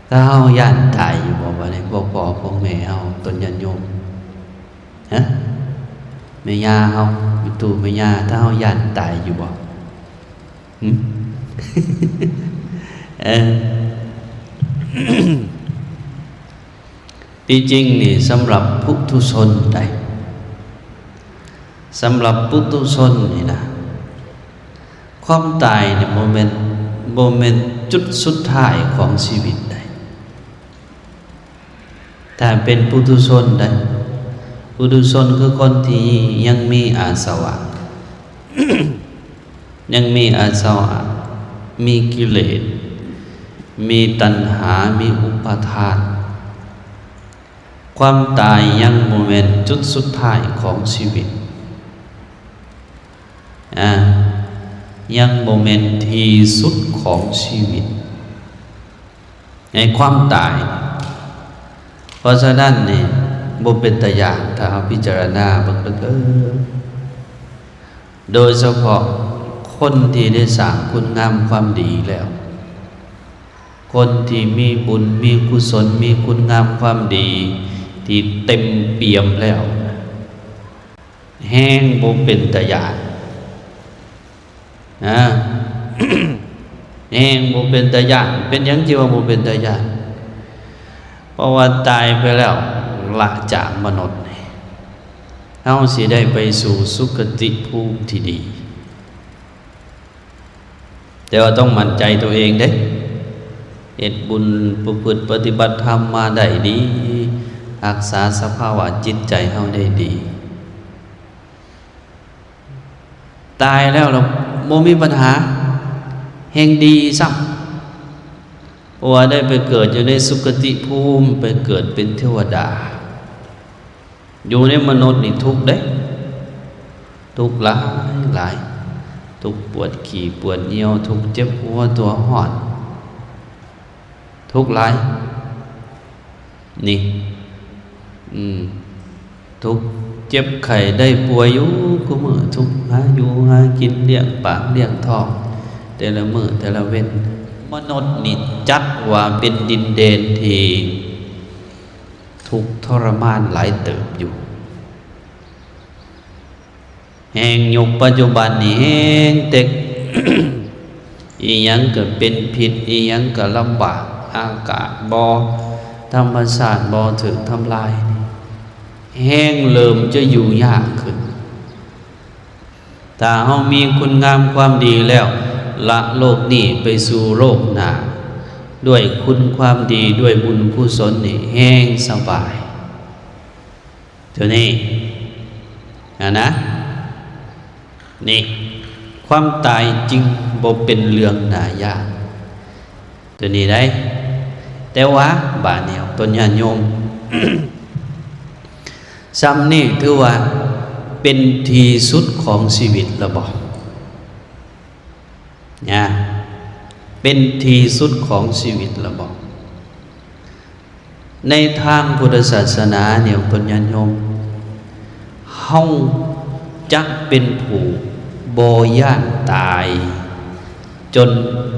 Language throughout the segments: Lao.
ຖ້າເຮົາຢ້ານຕາຍຢູ່ບໍ່? ບັດນີ້ພວກພໍ່ພວກແມ່ເຮົາ ຕົ້ນຍາດໂຍມ ຮະ ແມ່ຍ່າເຮົາ ແມ່ຕູ້ແມ່ຍ່າ ຖ້າເຮົາຢ້ານຕາຍຢູ່ບໍ່? ຫຶ? ເອີ ທີ່ຈິງນີ້ ສຳລັບປຸຖຸຊົນໃດ ສຳລັບປຸຖຸຊົນນີ້ນະ ຄວາມຕາຍນີ້ບໍ່ແມ່ນ ບໍ່ແມ່ນຈຸດສຸດທ້າຍຂອງຊີວິດໃດ. ຖ້າເປັນປຸຖຸຊົນໃດ ປຸຖຸຊົນຄືຄົນທີ່ຍັງມີອາສະວະ ຍັງມີອາສະວະ ມີກິເລດ ມີຕັນຫາ ມີອຸປາທານ. ຄວາມຕາຍຍັງບໍ່ແມ່ນຈຸດສຸດທ້າຍຂອງຊີວິດ ອາ ຍັງບໍ່ແມ່ນທີ່ສຸດຂອງຊີວິດ ໃນຄວາມຕາຍ. ເພາະສະນັ້ນນີ້ ບໍ່ເປັນຕາຢ້ານ ຖ້າເຮົາພິຈາລະນາເບິ່ງເດີ ໂດຍສະເພາະຄົນທີ່ໄດ້ສ້າງຄຸນງາມຄວາມດີແລ້ວ ຄົນທີ່ມີບຸນ ມີກຸສົນ ມີຄຸນງາມຄວາມດີທີ່ເຕັມປ່ຽມແລ້ວ ແຮງບໍ່ເປັນຕາຢ້ານ ນະ ແຮງບໍ່ເປັນຕາຢ້ານ. ເປັນຫຍັງຈຶ່ງວ່າບໍ່ເປັນຕາຢ້ານ? ເພາະວ່າຕາຍໄປແລ້ວ ລະຈາກມະນຸດນີ້ ເຮົາຊິໄດ້ໄປສູ່ສຸຄະຕິພູມທີ່ດີ. ແຕ່ວ່າຕ້ອງໝັ້ນໃຈຕົວເອງເດ້ ເຮັດບຸນປະພຶດປະຕິບັດທຳມາໄດ້ດີ ຮັກສາສະພາວະຈິດໃຈເຮົາໄດ້ດີ. ຕາຍແລ້ວລະບໍ່ມີບັນຫາ ແຮ່ງດີຊ້ຳ ເພາະວ່າໄດ້ໄປເກີດຢູ່ໃນສຸຄະຕິພູມ ໄປເກີດເປັນເທວະດາ. ຢູ່ໃນມະນຸດນີ້ທຸກເດ້ ທຸກຫຼາຍໆ ທຸກປວດຂີ້ປວດຍ່ຽວ ທຸກເຈັບຫົວຕົວຮ້ອນ ທຸກຫຼາຍ ນີ້ ອືມ ທຸກເຈັບໄຂ້ໄດ້ປ່ວຍຢູ່ຄູ່ມື້ ທຸກຫາຢູ່ຫາກິນ ລ້ຽງປາກລ້ຽງທ້ອງ ແຕ່ລະມື້ແຕ່ລະເວັນ. ມະນຸດນີ້ຈັດວ່າເປັນດິນແດນທີ່ ທຸກທໍລະມານຫຼາຍເຕີບຢູ່ ແຮ່ງຍຸກປັດຈຸບັນນີ້ແຮ່ງເຕັກ ອີ່ຫຍັງກະເປັນພິດ ອີ່ຫຍັງກະລຳບາກ ອາກາດບໍ່ທຳມະຊາດ ບໍ່ຖືກທຳລາຍ ແຮ່ງເລີ່ມຈະຢູ່ຍາກຂຶ້ນ. ຖ້າເຮົາມີຄຸນງາມຄວາມດີແລ້ວ ລະໂລກນີ້ໄປສູ່ໂລກໜ້າ ດ້ວຍຄຸນຄວາມດີ ດ້ວຍບຸນກຸສົນນີ້ແຮ່ງສະບາຍ ໂຕນີ້ຫັ້ນນະ ນີ້ ຄວາມຕາຍຈຶ່ງບໍ່ເປັນເລື່ອງໜ້າຢ້ານ ໂຕນີ້ໄດ໋. ແຕ່ວ່າບາດນີ້ ອອກຕົນຍາດໂຍມ ຊ່ຳນີ້ຖືວ່າເປັນທີ່ສຸດຂອງຊີວິດລະບໍ? ນະ ເປັນທີ່ສຸດຂອງຊີວິດລະບໍ? ໃນທາງພຸດທະສາສະໜານີ້ ອອກຕົນຍາດໂຍມ ເຮົາຈະເປັນຜູ້ບໍ່ຢ້ານຕາຍ ຈົນ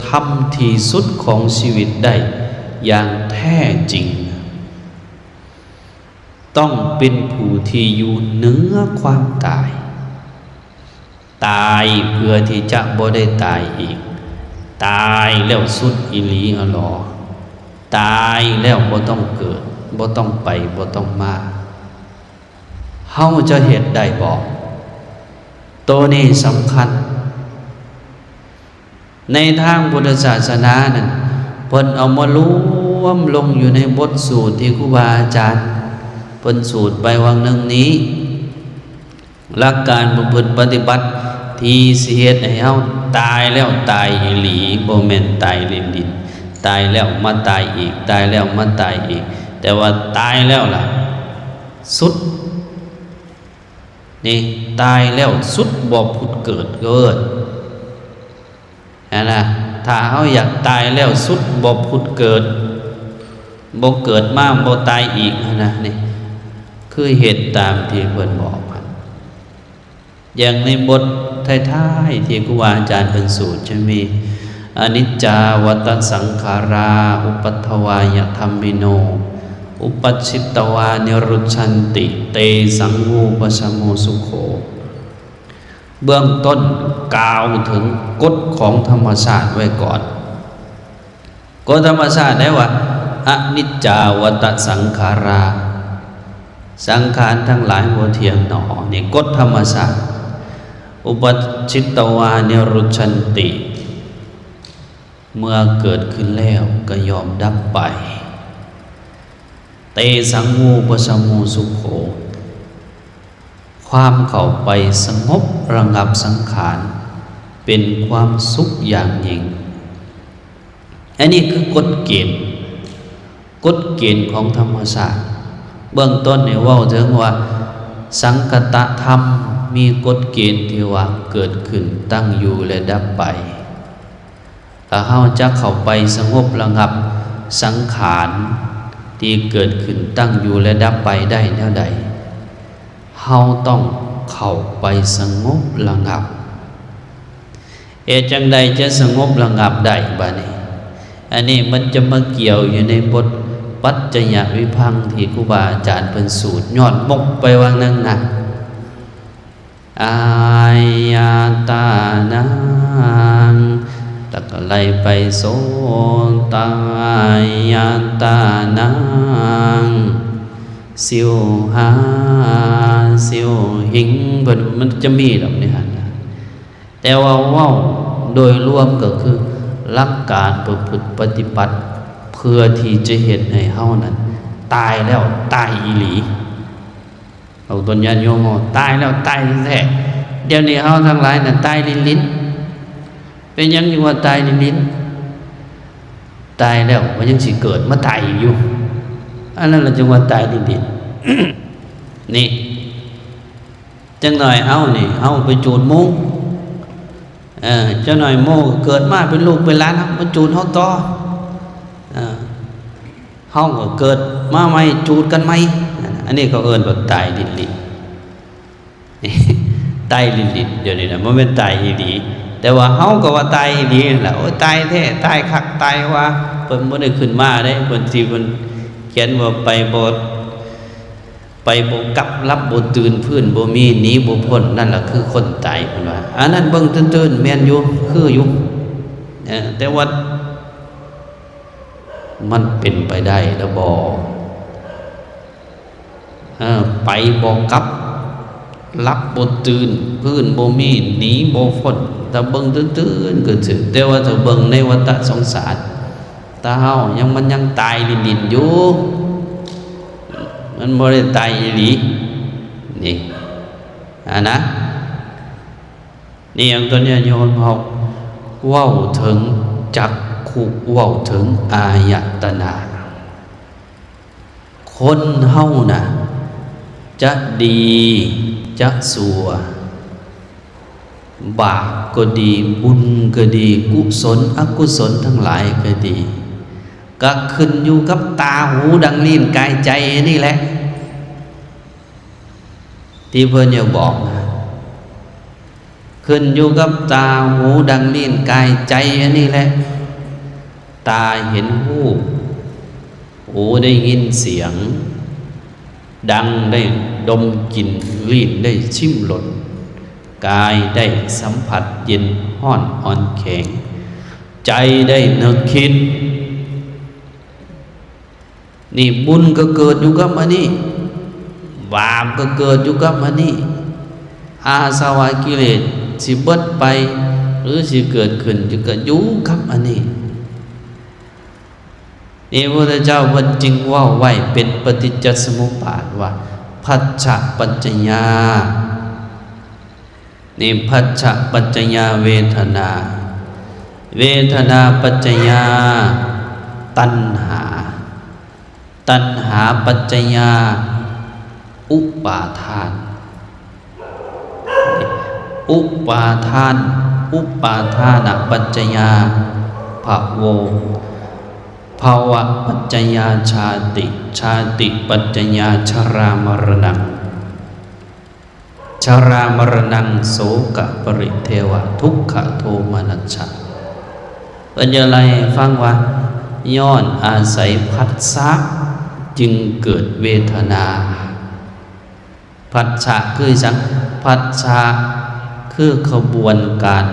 ທຳທີ່ສຸດຂອງຊີວິດໄດ້ຢ່າງແທ້ຈິງ. ຕ້ອງເປັນຜູ້ທີ່ຢູ່ເໜືອຄວາມຕາຍ, ຕາຍເພື່ອທີ່ຈະບໍ່ໄດ້ຕາຍອີກ, ຕາຍແລ້ວສຸດອີ່ຫຼີອໍຫຼໍ, ຕາຍແລ້ວບໍ່ຕ້ອງເກີດ, ບໍ່ຕ້ອງໄປ, ບໍ່ຕ້ອງມາ. ເຮົາຈະເຮັດໄດ້ບໍ່? ໂຕນີ້ສຳຄັນ. ໃນທາງພຸດທະສາສະໜານັ້ນ ເພິ່ນເອົາມາລວມລົງຢູ່ໃນບົດສູດທີ່ຄູບາອາຈານເພິ່ນສູດໄປຫວ່າງໜຶ່ງນີ້. ຫຼັກການປະພຶດປະຕິບັດທີ່ຊິເຮັດໃຫ້ເຮົາຕາຍແລ້ວຕາຍອີ່ຫຼີ, ບໍ່ແມ່ນຕາຍຫຼິ້ນໆ, ຕາຍແລ້ວມາຕາຍອີກ, ຕາຍແລ້ວມາຕາຍອີກ, ແຕ່ວ່າຕາຍແລ້ວລະສຸດ. ນີ້ ຕາຍແລ້ວສຸດບໍ່ຜຸດເກີດ ເອີ້ນຫັ້ນນະ. ຖ້າເຮົາຢາກຕາຍແລ້ວສຸດບໍ່ຜຸດເກີດ, ບໍ່ເກີດມາ ບໍ່ຕາຍອີກຫັ້ນນະ, ນີ້ຄືເຮັດຕາມທີ່ເພິ່ນບອກຫັ້ນ. ຢ່າງໃນບົດທ້າຍໆທີ່ຄູບາອາຈານເພິ່ນສູດຈະມີ ອະນິດຈາວັດຕະສັງຂາຣາ ອຸປັດທະວາຍະທຳມິໂນ ອຸປັດຊິດຕະວານິລຸດຊັນຕິ ເຕສັງວູປະຊະໂມສຸໂຂ. ເບື້ອງຕົ້ນກ່າວເຖິງກົດຂອງທຳມະຊາດໄວ້ກ່ອນ. ກົດທຳມະຊາດໄດ້ວ່າ ອະນິດຈາວັດຕະສັງຂາຣາ ສັງຂານທັງຫຼາຍບໍ່ທ່ຽງໜໍ. ນີ້ກົດທຳມະຊາດ. ອຸປັດຊິດຕະວານິລຸດຊັນຕິ ເມື່ອເກີດຂຶ້ນແລ້ວກໍຍ່ອມດັບໄປ. ເຕສັງວູປະຊະໂມສຸໂຂ ຄວາມເຂົ້າໄປສະຫງົບລະງັບສັງຂານເປັນຄວາມສຸກຢ່າງຍິ່ງ. ອັນນີ້ຄືກົດເກນ, ກົດເກນຂອງທຳມະຊາດ. ເບື້ອງຕົ້ນນີ້ເວົ້າເຖິງວ່າ ສັງຄະຕະທຳມີກົດເກນທີ່ວ່າເກີດຂຶ້ນ, ຕັ້ງຢູ່ ແລະ ດັບໄປ. ຖ້າເຮົາຈະເຂົ້າໄປສະຫງົບລະງັບສັງຂານທີ່ເກີດຂຶ້ນ, ຕັ້ງຢູ່ ແລະ ດັບໄປໄດ້ແນວໃດ? ເຮົາຕ້ອງເຂົ້າໄປສະຫງົບລະງັບ. ເຮັດຈັ່ງໃດຈະສະຫງົບລະງັບໄດ້ບາດນີ້? ອັນນີ້ມັນຈະມາກ່ຽວຢູ່ໃນບົດປັດຈະຍະວິພັງທີ່ຄູບາອາຈານເພິ່ນສູດຍອດມົກໄປຫວ່າງໜຶ່ງນະ. ອາຍະຕະນັງ ແລ້ວກໍໄລ່ໄປໂສຕາຍະຕະນັງ ຊິວຫາ ຊິວຫິງ ເພິ່ນ ມັນຈະມີດອກໃນຫັ້ນນະ. ແຕ່ວ່າເວົ້າໂດຍລວມກໍຄືຫຼັກການປະພຶດປະຕິບັດ ເພື່ອທີ່ຈະເຮັດໃຫ້ເຮົານັ້ນຕາຍແລ້ວຕາຍອີ່ຫຼີ. ເອົາຕົນຍາດໂຍມເຮົາຕາຍແລ້ວຕາຍແທ້ໆ. ດຽວນີ້ເຮົາທັງຫຼາຍນັ້ນຕາຍຫຼິ້ນໆ. ເປັນຫຍັງຈຶ່ງວ່າຕາຍຫຼິ້ນໆ? ຕາຍແລ້ວມັນຍັງຊິເກີດມາຕາຍອີກຢູ່. ອັນນັ້ນລະຈຶ່ງວ່າຕາຍຫຼິ້ນໆ. ນີ້ ຈັກໜ້ອຍເຮົານີ້ ເຮົາໄປຈູດໝູ່ ເອີ ຈັກໜ້ອຍໝູ່ເກີດມາເປັນລູກເປັນຫຼານ ເຮົາມາຈູດເຮົາຕໍ່ ເອີ ເຮົາກໍເກີດມາໃໝ່ ຈູດກັນໃໝ່. ອັນນີ້ເຂົາເອີ້ນວ່າຕາຍຫຼິ້ນໆ ຕາຍຫຼິ້ນໆ. ດຽວນີ້ນະ ບໍ່ແມ່ນຕາຍອີ່ຫຼີ, ແຕ່ວ່າເຮົາກໍວ່າຕາຍອີ່ຫຼີນັ້ນລະ. ໂອ້ຍ ຕາຍແທ້ ຕາຍຄັກຕາຍວ່າ ເພິ່ນບໍ່ໄດ້ຂຶ້ນມາເດ້. ເພິ່ນຊິ ເພິ່ນຂຽນວ່າໄປບໍ່ ໄປບໍ່ກັບ ຫຼັບບໍ່ຕື່ນ ຟື້ນບໍ່ມີ ໜີບໍ່ພົ້ນ ນັ້ນລະຄືຄົນຕາຍ ເພິ່ນວ່າ. ອັນນັ້ນເບິ່ງຕື່ນໆ ແມ່ນຢູ່ ຄືຢູ່ ເອີ ແຕ່ວ່າມັນເປັນໄປໄດ້ລະບໍ່? ເອີ ໄປບໍ່ກັບ ຫຼັບບໍ່ຕື່ນ ຟື້ນບໍ່ມີ ໜີບໍ່ພົ້ນ. ຖ້າເບິ່ງຕື່ນໆ ກໍຖືກ, ແຕ່ວ່າຖ້າເບິ່ງໃນວັດຕະສົງສານ ຕາເຮົາຍັງ ມັນຍັງຕາຍຫຼິ້ນໆຢູ່, ມັນບໍ່ໄດ້ຕາຍອີ່ຫຼີ. ນີ້ ອັນນະ ນີ້ຫຍັງຕົວນີ້ໂຍມເຮົາເວົ້າເຖິງຈັກຂຸ ເວົ້າເຖິງອາຍະຕະນະ. ຄົນເຮົານະ ຈະດີຈະຊົ່ວ ບາບກໍດີ ບຸນກໍດີ ກຸສົນອະກຸສົນທັງຫຼາຍກໍດີ ກໍຂຶ້ນຢູ່ກັບຕາ ຫູ ດັງ ລີ້ນ ກາຍ ໃຈ ນີ້ແຫຼະ ທີ່ເພິ່ນຢາກບອກນະ. ຂຶ້ນຢູ່ກັບຕາ ຫູ ດັງ ລີ້ນ ກາຍ ໃຈ ອັນນີ້ແຫຼະ. ຕາເຫັນຮູບ, ຫູໄດ້ຍິນສຽງ, ດັງໄດ້ດົມກິ່ນ, ລີ້ນໄດ້ຊິມລົດ, ກາຍໄດ້ສຳຜັດເຢັນ, ຮ້ອນ, ອ່ອນ, ແຂງ, ໃຈໄດ້ນຶກຄິດ. ນີ້ບຸນກໍເກີດຢູ່ກັບອັນນີ້, ບາບກໍເກີດຢູ່ກັບອັນນີ້. ອາສະວະກິເລດຊິເບິດໄປ ຫຼື ຊິເກີດຂຶ້ນ ກໍຢູ່ກັບອັນນີ້. ນີ້ພະພຸດທະເຈົ້າເພິ່ນຈຶ່ງເວົ້າໄວ້ເປັນປະຕິດຈະສະມຸບປາດວ່າ ພັດສະປັດຈະຍາ ນີ້ ພັດສະປັດຈະຍາເວທະນາ, ເວທະນາປັດຈະຍາຕັນຫາ, ຕັນຫາປັດຈະຍາອຸປາທານ, ອຸປາທານ, ອຸປາທານະປັດຈະຍາພະໂວ, ພະວະປັດຈະຍາຊາຕິ, ຊາຕິປັດຈະຍາຊະລາມະລະນະ. ຊະລາມະລະນະໂສກະປະລິເທວະທຸກຂະໂທມະນັດສະ. ເພິ່ນຈະໄລ່ໃຫ້ຟັງວ່າ ຍ້ອນອາໄສຜັດສະຈຶ່ງເກີດເວທະນາ. ຜັດສະຄືຫຍັງ? ຜັດສະຄືຂະບວນການ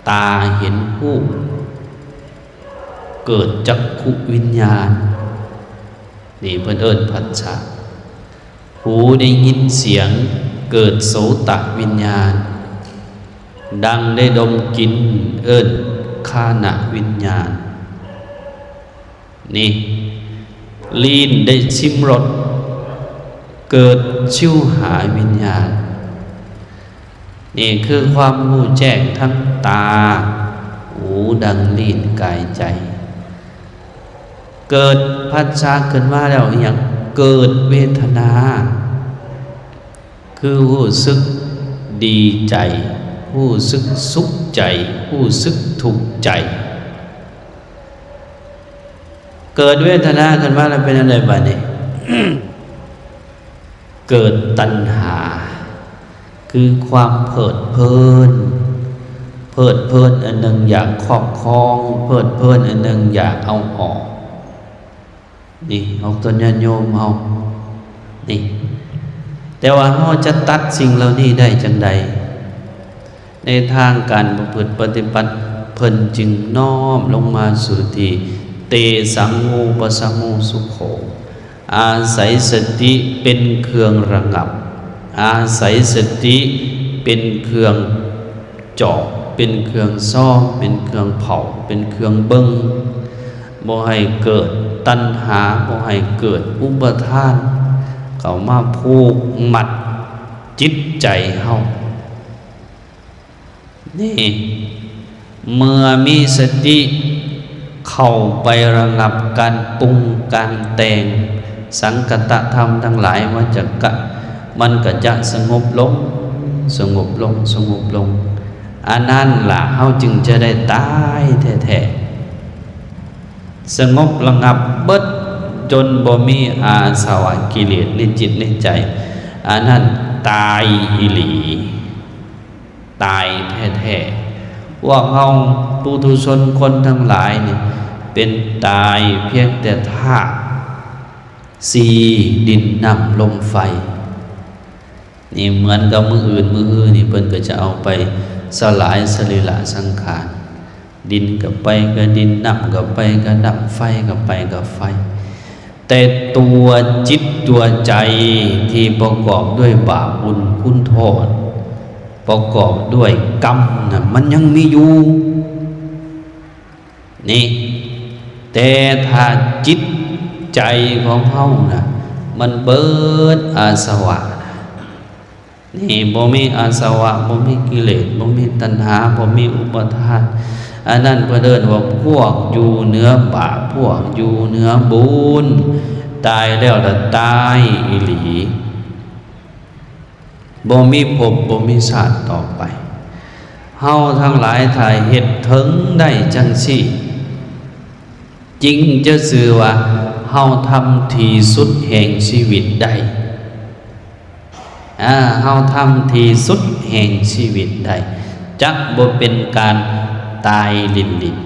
ຕາເຫັນຮູບ ເກີດຈັກຂຸວິນຍານ ນີ້ເພິ່ນເອີ້ນຜັດສະ. ຫູໄດ້ຍິນສຽງ ເກີດໂສຕະວິນຍານ, ດັງໄດ້ດົມກິ່ນ ເອີ້ນຄານະວິນຍານ. ນີ້ ລີ້ນໄດ້ຊິມລົດ ເກີດຊິວຫາວິນຍານ. ນີ້ຄືຄວາມຮູ້ແຈ້ງທັງຕາ, ຫູ, ດັງ, ລີ້ນ, ກາຍ, ໃຈ. ເກີດຜັດສະຂຶ້ນມາແລ້ວອີຫຍັງ? ເກີດເວທະນາ ຄືຮູ້ສຶກດີໃຈ, ຮູ້ສຶກສຸກໃຈ, ຮູ້ສຶກທຸກໃຈ. ເກີດເວທະນາຂຶ້ນມາແລ້ວເປັນອັນໃດບາດນີ້? ເກີດຕັນຫາ ຄືຄວາມເພີດເພີນ, ເພີດເພີນອັນໜຶ່ງຢາກຄອບຄອງ, ເພີດເພີນອັນໜຶ່ງຢາກເອົາອອກ. ນີ້ ອອກຕົນຍາດໂຍມເຮົາ ນີ້ ແຕ່ວ່າເຮົາຈະຕັດສິ່ງເຫຼົ່ານີ້ໄດ້ຈັ່ງໃດ? ໃນທາງການປະພຶດປະຕິບັດ ເພິ່ນຈຶ່ງນ້ອມລົງມາສູ່ທີ່ ເຕສັງໂວປະສະໂມສຸໂຂ ອາໄສສະຕິເປັນເຄື່ອງລະງັບ, ອາໄສສະຕິເປັນເຄື່ອງຈອບ, ເປັນເຄື່ອງຊອມ, ເປັນເຄື່ອງເຝົ້າ, ເປັນເຄື່ອງເບິ່ງ, ບໍ່ໃຫ້ເກີດຕັນຫາ, ບໍ່ໃຫ້ເກີດອຸປະທານ ເຂົ້າມາຜູກມັດຈິດໃຈເຮົາ. ນີ້ ເມື່ອມີສະຕິເຂົ້າໄປລະງັບການປຸງການແຕ່ງ ສັງຄະຕະທຳທັງຫຼາຍ ວາຈະກະ ມັນກໍຈະສະຫງົບລົງ, ສະຫງົບລົງ, ສະຫງົບລົງ. ອັນນັ້ນລະ ເຮົາຈຶ່ງຈະໄດ້ຕາຍແທ້ໆ. ສະຫງົບລະງັບເບິດ ຈົນບໍ່ມີອາສະວະກິເລດໃນຈິດໃນໃຈ, ອັນນັ້ນຕາຍອີ່ຫຼີ, ຕາຍແທ້ໆ. ພວກເຮົາປຸຖຸຊົນຄົນທັງຫຼາຍນີ້ ເປັນຕາຍພຽງແຕ່ທາດສີ່ ດິນ ນ້ຳ ລົມ ໄຟ. ນີ້ເໝືອນກັບມື້ອື່ນ ມື້ຮືນີ້ເພິ່ນກໍຈະເອົາໄປສະຫຼາຍສະລີລະສັງຂານ, ດິນກໍໄປກັບດິນ, ນ້ຳກໍໄປກັບນ້ຳ, ໄຟກໍໄປກັບໄຟ. ແຕ່ຕົວຈິດຕົວໃຈທີ່ປະກອບດ້ວຍບາບບຸນຄຸນໂທດ, ປະກອບດ້ວຍກຳນະ, ມັນຍັງມີຢູ່. ນີ້ ແຕ່ຖ້າຈິດໃຈຂອງເຮົານະ ມັນເບິດອາສະວະ, ນີ້ ບໍ່ມີອາສະວະ, ບໍ່ມີກິເລດ, ບໍ່ມີຕັນຫາ, ບໍ່ມີອຸປາທານ, ອັນນັ້ນເພິ່ນເອີ້ນວ່າພວກຢູ່ເໜືອບາບ, ພວກຢູ່ເໜືອບຸນ. ຕາຍແລ້ວລະຕາຍອີ່ຫຼີ. ບໍ່ມີພົບ ບໍ່ມີຊາດຕໍ່ໄປ. ເຮົາທັງຫຼາຍຖ້າເຮັດເຖິງໄດ້ຈັ່ງຊີ້ ຈຶ່ງຈະຊື່ວ່າເຮົາທຳທີ່ສຸດແຫ່ງຊີວິດໄດ້. ອາ, ເຮົາທຳທີ່ສຸດແຫ່ງຊີວິດໄດ້, ຈະບໍ່ເປັນການຕາຍຫຼິ້ນ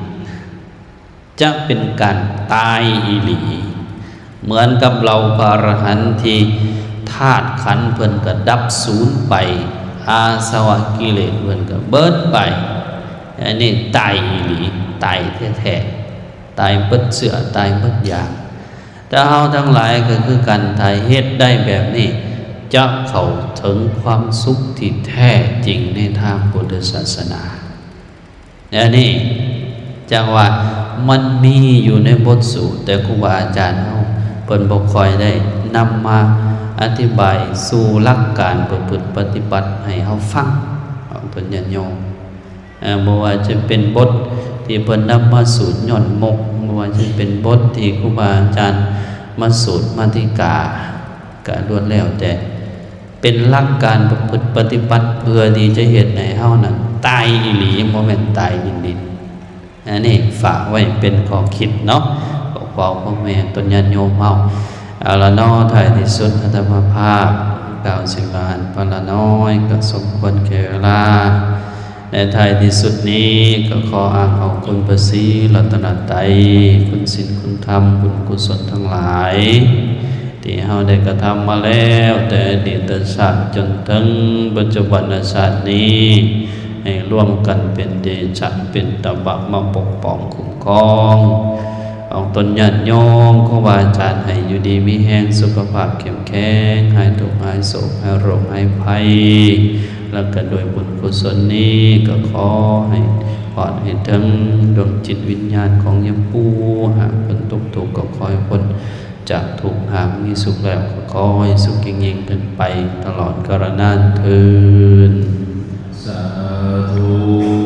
ໆ. ຈະເປັນການຕາຍອີ່ຫຼີ. ເໝືອນກັບເຫຼົ່າພະອະລະຫັນທີ່ທາດຂັນເພິ່ນກໍດັບສູນໄປ, ອາສະວະກິເລດເພິ່ນກໍເບິດໄປ. ອັນນີ້ຕາຍອີ່ຫຼີ, ຕາຍແທ້ໆ, ຕາຍເບິດເຊື້ອ, ຕາຍເບິດຢາກ. ແຕ່ເຮົາທັງຫຼາຍກໍຄືກັນ, ຖ້າເຮັດໄດ້ແບບນີ້, ຈະເຂົ້າເຖິງຄວາມສຸກທີ່ແທ້ຈິງໃນທາງພຸດທະສາສະໜາ. ແນວນີ້ຈັ່ງວ່າມັນມີຢູ່ໃນບົດສູດ, ແຕ່ຄູບາອາຈານເຮົາເພິ່ນບໍ່ຄ່ອຍໄດ້ນຳມາອະທິບາຍສູ່ຫຼັກການປະພຶດປະຕິບັດໃຫ້ເຮົາຟັງ, ເພິ່ນຍາດໂຍມ. ເອີ, ບໍ່ວ່າຈະເປັນບົດທີ່ເພິ່ນນຳມາສູດຍອດມົກ, ບໍ່ວ່າຈະເປັນບົດທີ່ຄູບາອາຈານມາສູດມາຕິກາ, ກະລ້ວນແລ້ວແຕ່ ເປັນຫຼັກການປະພຶດປະຕິບັດເພື່ອທີ່ຈະເຮັດໃຫ້ເຮົານັ້ນຕາຍອີ່ຫຼີ, ບໍ່ແມ່ນຕາຍຫຼິ້ນໆ. ອັນນີ້ຝາກໄວ້ເປັນຂໍ້ຄິດເນາະ, ຂໍພວກພໍ່ແມ່ຕົນຍາດໂຍມເຮົາ. ເອົາລະເນາະ, ທ້າຍທີ່ສຸດອາດຕະມາພາບກ່າວສິ່ງຫຼາຍປານລະນ້ອຍ ກໍສົມຄວນແກ່ເວລາ. ແລະທ້າຍທີ່ສຸດນີ້ກໍຂໍອ້າງເອົາຄຸນພະສີລັດຕະນະໄຕ, ຄຸນສິນຄຸນທຳ, ບຸນກຸສົນທັງຫຼາຍ ທີ່ເຮົາໄດ້ກະທຳມາແລ້ວ ແຕ່ອະດີດຕະຊາດຈົນເຖິງປັດຈຸບັນນະຊາດນີ້ ໃຫ້ລວມກັນເປັນເດຊະເປັນຕະບະມາປົກປ້ອງຄຸ້ມຄອງ ອອກຕົນຍາດໂຍມ ຄູບາອາຈານໃຫ້ຢູ່ດີມີແຮງ ສຸຂະພາບເຂັ້ມແຂງ ຫາຍທຸກຫາຍໂສກ ຫາຍໂລກຫາຍໄພ ແລ້ວກໍໂດຍບຸນກຸສົນນີ້ກໍຂໍໃຫ້ຮອດໃຫ້ເຖິງດວງຈິດວິນຍານຂອງຍາປູ່ ຫາກເພິ່ນຕົກທຸກກໍຂໍໃຫ້ພົ້ນຈາກທຸກ ຫາກມີສຸກແລ້ວກໍຂໍໃຫ້ສຸກຍິ່ງໆຂຶ້ນໄປຕະຫຼອດກາລະນານເທີ້ນ ສາທຸ.